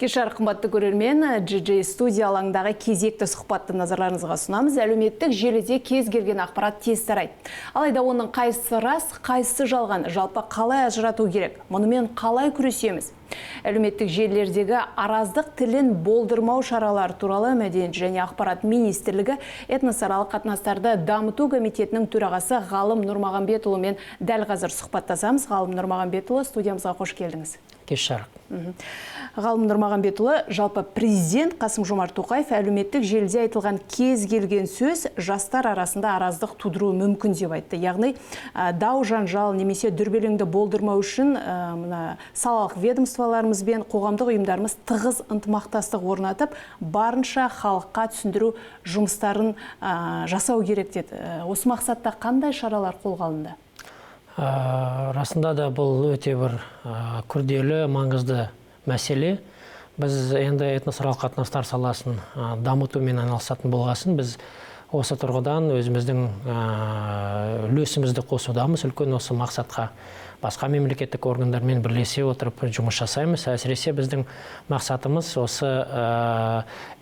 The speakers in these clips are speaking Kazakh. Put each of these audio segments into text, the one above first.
Кеш жарық, қымбатты көрермен, GJ студия алаңындағы кезекті сұхбатты назарларыңызға ұсынамыз. Әлеуметтік желіде кез келген ақпарат тез тарайды. Алайда оның қайсысы рас, қайсысы жалған, жалпы қалай ажырату керек? Мұнымен қалай күресеміз? Әлеуметтік желілердегі араздық тілін болдырмау шаралары туралы Мәдениет және ақпарат министрлігі этносаралық қатынастарды дамыту комитетінің төрағасы Ғалым Нұрмағамбетұлымен дәл қазір сұхбаттасамыз. Ғалым Нұрмағамбетұлы, студиямызға қош келдіңіз. Кеш жарық. Ғалым Нұрмағамбетұлы, жалпы президент Қасым-Жомарт Тоқаев әлеуметтік желіде айтылған кез келген сөз жастар арасында араздық тудыруы мүмкін деп айтты. Яғни дау жанжал немесе дүрбелеңді болдырмау үшін мына салалық ведомстволарымыз бен қоғамдық ұйымдарымыз тығыз ынтымақтастық орнатып, барынша халыққа түсіндіру жұмыстарын жасау керек деді. Осы мақсатта қандай шаралар қолға алынды? Расында да бұл өте бір күрделі, маңызды мәселе. Біз енді этносаралық қатынастар саласын дамытумен айналысатын болғасын, біз осы тұрғыдан өзіміздің үлесімізді қосудамыз үлкен осы мақсатқа. Басқа мемлекеттік органдармен бірлесе отырып жұмыс жасаймыз. Әсіресе біздің мақсатымыз осы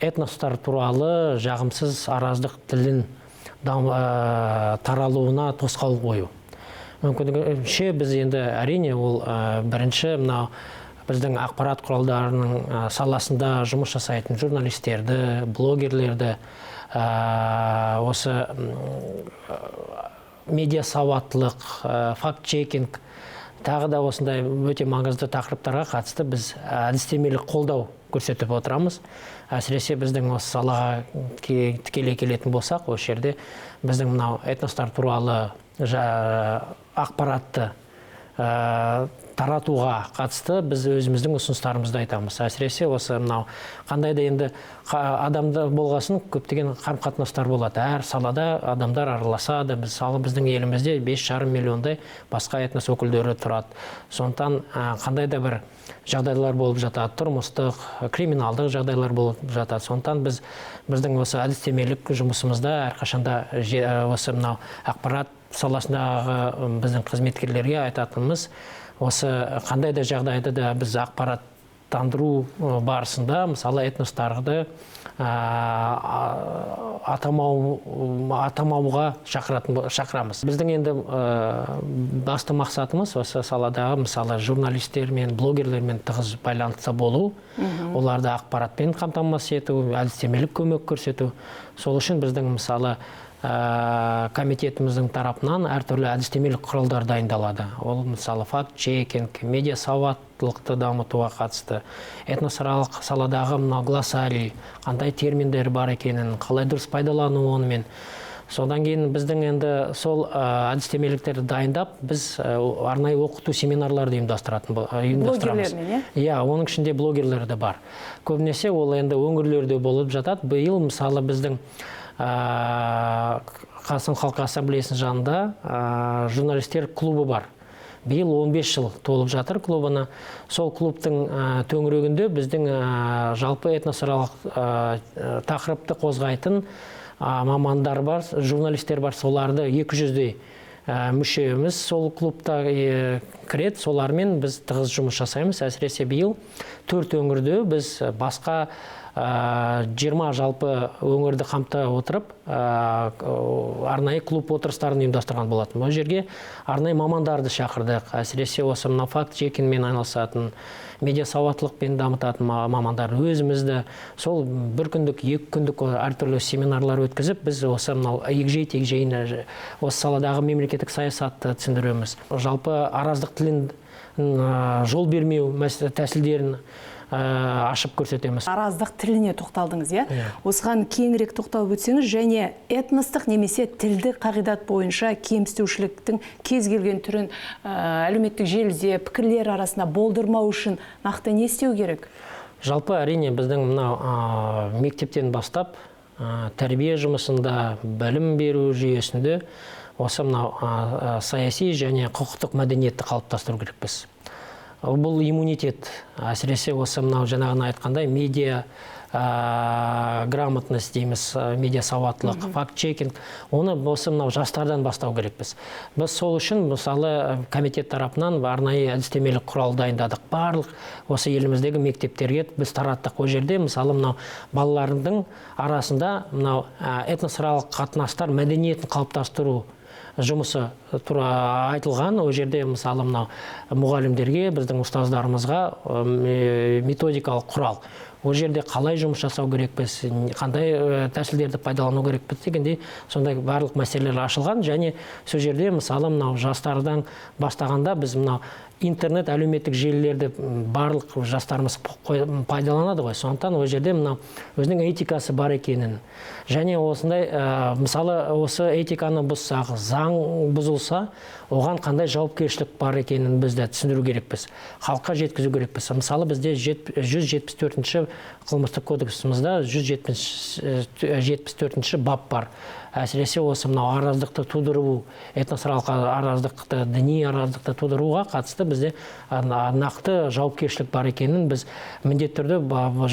этностар туралы жағымсыз араздық тілін таралуына тосқауыл қою. Мүмкіндігінше біз енді әрине ол бірінші мынау біздің ақпарат құралдарының саласында жұмыс жасайтын журналистерді, блогерлерді, осы медиа сауаттылық, факт-чекинг, тағы да осындай өте маңызды тақырыптарға қатысты біз әдістемелік қолдау көрсетіп отырамыз. Әсіресе біздің осы салаға тікелей келетін болсақ, осы жерде біздің мынау этностар туралы ақпаратты таратуға қатысты біз өзіміздің ұсыныстарымызды айтамыз. Әсіресе осы мынау қандай да енді адамда болғасын көптеген қарым-қатынастар болады. Әр салада адамдар араласады. Мысалы, біздің елімізде 5,5 миллиондай басқа этнос өкілдері тұрады. Сондықтан қандай да бір жағдайлар болып жатады, тұрмыстық, криминалдық жағдайлар болып жатады. Сондықтан біздің осы әдістемелік жұмысымызда әрқашанда осы мынау ақпарат саласындағы біздің қызметкерлерге айтатынымыз, осы қандай да жағдайды да біз ақпараттандыру барысында, мысалы, этностарды атамауға шақырамыз. Біздің енді басты мақсатымыз осы саладағы, мысалы, журналистермен, блогерлермен тығыз байланыста болу, оларды ақпаратпен қамтамасыз ету, әдістемелік көмек көрсету. Сол үшін біздің, мысалы, комитетіміздің тарапынан әртүрлі әдістемелік құралдар дайындалады. Ол, мысалы, факт-чекинг, медиа сауаттылықты дамытуға қатысты, этносаралық саладағы мынау глоссарий, қандай терминдер бар екенін, қалай дұрыс пайдалану онымен. Содан кейін біздің енді сол әдістемеліктерді дайындап, біз арнайы оқыту семинарларды ұйымдастырамыз. Блогерлермен, иә? Иә, оның ішінде блогерлер де бар. Көбінесе ол енді өңірлерде болып жатады. Биыл, мысалы, біздің Қазақстан халқы ассамблеясының жанында журналистер клубы бар. Биыл 15 жыл толып жатыр клубына. Сол клубтың төңірегінде біздің жалпы этносаралық тақырыпты қозғайтын мамандар бар, журналистер бар, соларды 200-дей мүшеміз сол клубта кіреді, солармен біз тығыз жұмыс жасаймыз. Әсіресе биыл 4 өңірде біз басқа 20 жалпы өңірді қамта отырып, арнайы клуб отырыстарын ұйымдастырған болатын. Ол жерге арнайы мамандарды шақырдық. Әсіресе осы мына факт-чекингмен айналысатын, медиа сауаттылықпен дамытатын мамандар, өзімізді сол бір күндік, екі күндік әртүрлі семинарлар өткізіп, біз осы мынау егжей-тегжейін осы саладағы мемлекеттік саясатты түсіндіреміз. Жалпы араздық тілін жол бермеу тәсілдерін ашып көрсетеміз. Араздық тіліне тоқталдыңыз, иә? Иә. Осыған кеңірек тоқталып өтсеңіз, және этностық немесе тілдік қағидат бойынша кемсітушіліктің кез келген түрін әлеуметтік желіде пікірлер арасында болдырмау үшін нақты не істеу керек? Жалпы, әрине, біздің мынау мектептен бастап, тәрбие жұмысында, білім беру жүйесінде осы мынау саяси және құқықтық мәдениетті қалыптастыру керекпіз. Бұл иммунитет, әсіресе осы мынау жаңағыны айтқандай медиа Грамотность дейміз, медиа сауаттылық, факт-чекинг, оны осы мынау жастардан бастау керекпіз. Біз сол үшін, мысалы, комитет тарапынан арнайы әдістемелік құрал дайындадық. Барлық осы еліміздегі мектептерге біз тараттық. Ол жерде, мысалы, мынау балалардың арасында мынау этносаралық қатынастар мәдениетін қалыптастыру жұмысы тура айтылған. Ол жерде, мысалы, мынау мұғалімдерге, біздің ұстаздарымызға методикалық құрал. Ол жерде қалай жұмыс жасау керекпіз, қандай тәсілдерді пайдалану керекпіз дегендей, сондай барлық мәселелер ашылған. Және сол жерде, мысалы, мынау жастардан бастағанда, біз мынау интернет, әлеуметтік желілерді барлық жастарымыз пайдаланады ғой. Сондықтан ол жерде мынау өзінің этикасы бар екенін және осындай, мысалы, осы этиканы бұзсақ, заң бұзылса, оған қандай жауапкершілік бар екенін біз де түсіндіру керекпіз, халыққа жеткізу керекпіз. Мысалы, бізде 174-ші қылмыстық кодексімізде 174-ші бап бар. Әсіресе осы мынау араздықты тудыру, этносаралық араздықты, діни араздықты тудыруға қатысты бізде нақты жауапкершілік бар екенін біз міндетті түрде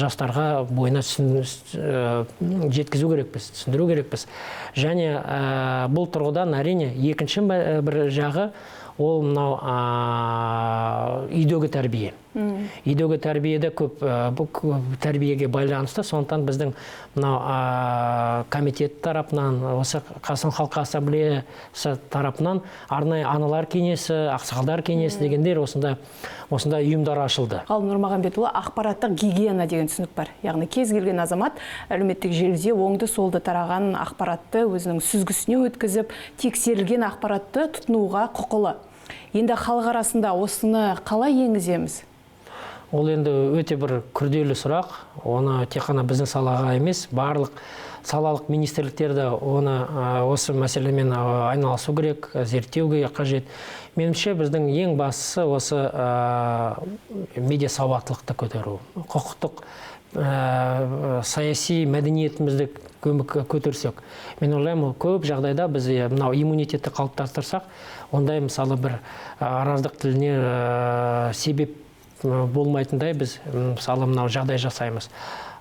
жастарға бойына жеткізу керекпіз, түсіндіру керекпіз. Және бұл тұрғыдан, әрине, екінші бір жағы ол мынау үйдегі тәрбие. Үйдегі тәрбиеде көп, бұл тәрбиеге байланысты. Сондықтан біздің мынау комитет тарапынан, осы Қазақстан халқы ассамблеясы тарапынан арнайы аналар кеңесі, ақсақалдар кеңесі дегендер осындай ұйымдар ашылды. Ғалым Нұрмағамбетұлы, ақпараттық гигиена деген түсінік бар. Яғни кез келген азамат әлеуметтік желіде оңды солды тараған ақпаратты өзінің сүзгісіне өткізіп, тексерілген ақпаратты тұтынуға құқылы. Енді халық арасында осыны қалай енгіземіз? Ол енді өте бір күрделі сұрақ. Оны тек қана біздің салаға емес, барлық салалық министрліктер де оны осы мәселемен айналысу керек, зерттеуге қажет. Меніңше, біздің ең бастысы осы медиа сауаттылықты көтеру, құқықтық, саяси мәдениетімізді көтерсек. Мен ойлаймын, көп жағдайда біз мынау иммунитетті қалыптастырсақ, ондай, мысалы, бір араздық тіліне себеп болмайтындай біз, мысалы, мынау жағдай жасаймыз.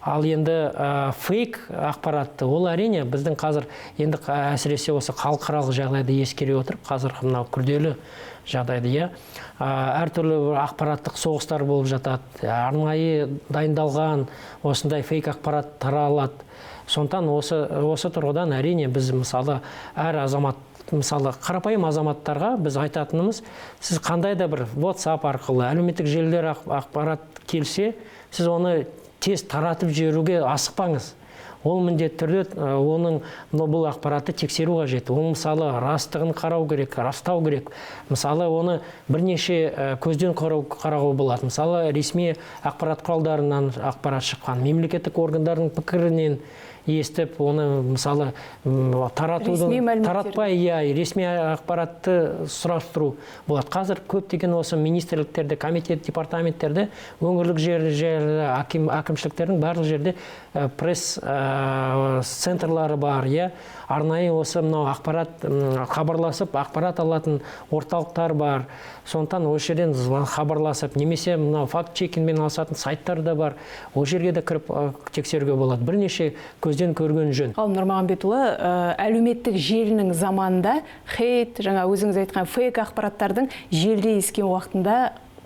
Ал енді фейк ақпаратты, ол, әрине, біздің қазір енді әсіресе осы халықаралық жағдайды ескере отырып, қазір мынау күрделі жағдайды, иә, әртүрлі бір ақпараттық соғыстар болып жатады, арнайы дайындалған осындай фейк ақпарат таралады. Сондықтан осы тұрғыдан, әрине, біз, мысалы, әр азамат, мысалы, қарапайым азаматтарға біз айтатынымыз: сіз қандай да бір WhatsApp арқылы, әлеуметтік желілер ақпарат келсе, сіз оны тез таратып жіберуге асықпаңыз. Ол міндетті түрде оның бұл ақпаратты тексеру қажет. Ол, мысалы, растығын қарау керек, растау керек. Мысалы, оны бірнеше көзден қарауға болады. Мысалы, ресми ақпарат құралдарынан ақпарат шыққан, мемлекеттік органдардың пікірінен естіп, оны, мысалы, таратудың, таратпай, иә, ресми ақпаратты сұрастыру болады. Қазір көптеген осы министрліктерде, комитет, департаменттерде, өңірлік жер, әкімшіліктердің барлық жерде пресс центрлары бар, иә, арнайы осы мынау ақпарат, хабарласып ақпарат алатын орталықтар бар. Сондықтан осы жерден хабарласып немесе мынау факт чекингмен айналысатын сайттар да бар, ол жерге де кіріп тексеруге болады, бірнеше көзден көрген жөн. Ғалым Нұрмағамбетұлы, әлеуметтік желінің заманында хейт, жаңа өзіңіз айтқан фейк ақпараттардың желдей ескен уақытында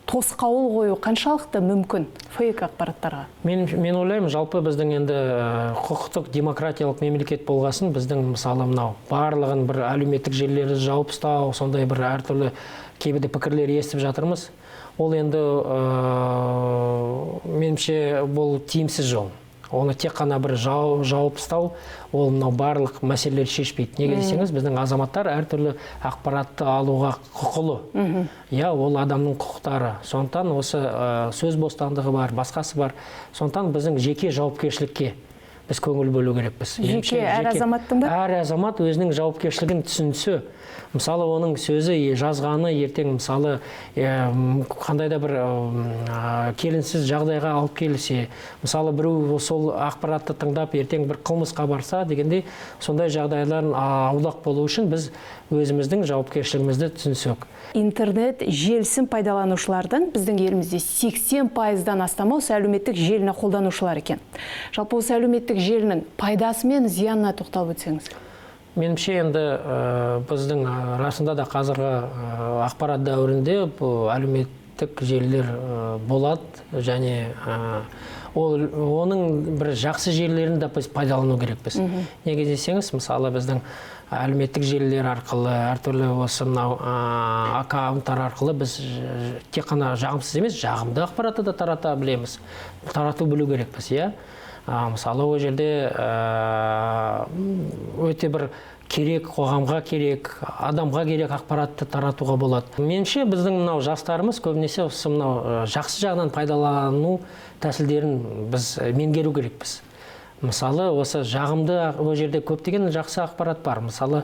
тосқауыл қою қаншалықты мүмкін фейк ақпараттарға? Мен ойлаймын, жалпы біздің енді құқықтық демократиялық мемлекет болғасын, біздің, мысалы, мынау барлығын бір әлеуметтік желілерді жауып тастау, сондай бір әртүрлі кейбір пікірлер естіп жатырмыз. Ол енді, меніңше, бұл тиімсіз жол. Оны тек қана бір жауып тастау, ол мынау барлық мәселелерді шешпейді. Неге десеңіз, біздің азаматтар әртүрлі ақпаратты алуға құқылы. Иә, ол адамның құқықтары. Сондықтан осы сөз бостандығы бар, басқасы бар. Сондықтан біздің жеке жауапкершілікке біз көңіл бөлу керекпіз. Жеке әр азаматтың ба? Әр азамат өзінің жауапкершілігін түсінсе, мысалы, оның сөзі, жазғаны ертең, мысалы, қандай да бір келеңсіз жағдайға алып келсе, мысалы, біреу сол ақпаратты тыңдап ертең бір қылмысқа барса дегендей, сондай жағдайлардың аулақ болу үшін біз өзіміздің жауапкершілігімізді түсінсек. Интернет желісін пайдаланушылардың біздің елімізде 80%-дан астамы осы әлеуметтік желіні қолданушылар екен. Жалпы осы әлеуметтік желінің пайдасы мен зиянына тоқталып өтсеңіз. Меніңше, енді біздің расында да қазіргі ақпарат дәуірінде бұл әлеуметтік желілер болады және ол оның бір жақсы жерлерін де біз пайдалану керекпіз. Неге десеңіз, мысалы, біздің әлеуметтік желілер арқылы әртүрлі осы мынау аккаунттар арқылы біз тек қана жағымсыз емес, жағымды ақпаратты да тарата білеміз, тарату білу керекпіз, иә. Мысалы, ол жерде өте бір керек, қоғамға керек, адамға керек ақпаратты таратуға болады. Меніңше, біздің мынау жастарымыз көбінесе осы мынау жақсы жағынан пайдалану тәсілдерін біз меңгеру керекпіз. Мысалы, осы жағымды, ол жерде көптеген жақсы ақпарат бар. Мысалы,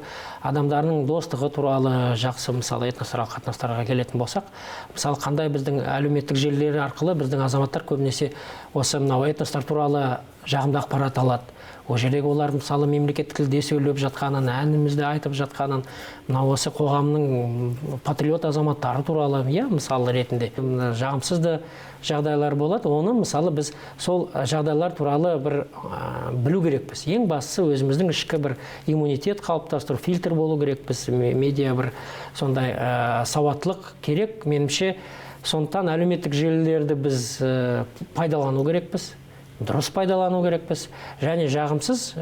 адамдардың достығы туралы жақсы, мысалы, этносаралық қатынастарға келетін болсақ, мысалы, қандай біздің әлеуметтік желілер арқылы біздің азаматтар көбінесе осы мынау этностар туралы жағымды ақпарат алады. Ол жердегі олар, мысалы, мемлекеттік тілде сөйлеп жатқанын, әнімізді айтып жатқанын, мынау осы қоғамның патриот азаматтары туралы, иә, мысалы ретінде жағымсыз да жағдайлар болады. Оны, мысалы, біз сол жағдайлар туралы бір білу керекпіз. Ең бастысы өзіміздің ішкі бір иммунитет қалыптастыру, фильтр болу керекпіз, медиа бір сондай сауаттылық керек, меніңше. Сондықтан әлеуметтік желілерді біз пайдалану керекпіз, дұрыс пайдалану керекпіз және жағымсыз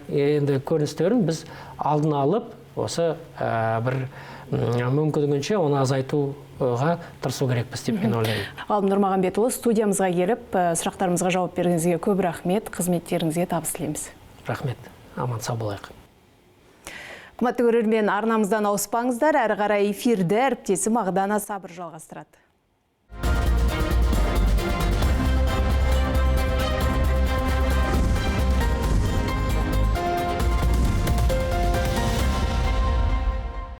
енді көріністерін біз алдын алып, осы бір мүмкіндігінше оны азайтуға тырысу керекпіз деп мен ойлаймын. Ғалым Нұрмағамбетұлы, студиямызға келіп, сұрақтарымызға жауап бергеніңізге көп рахмет, қызметтеріңізге табыс тілейміз. Рахмет, аман сау болайық. Қымбатты көрермен, арнамыздан ауыспаңыздар, әрі қарай эфирді әріптесім Ағдана Сабыр жалғастырады.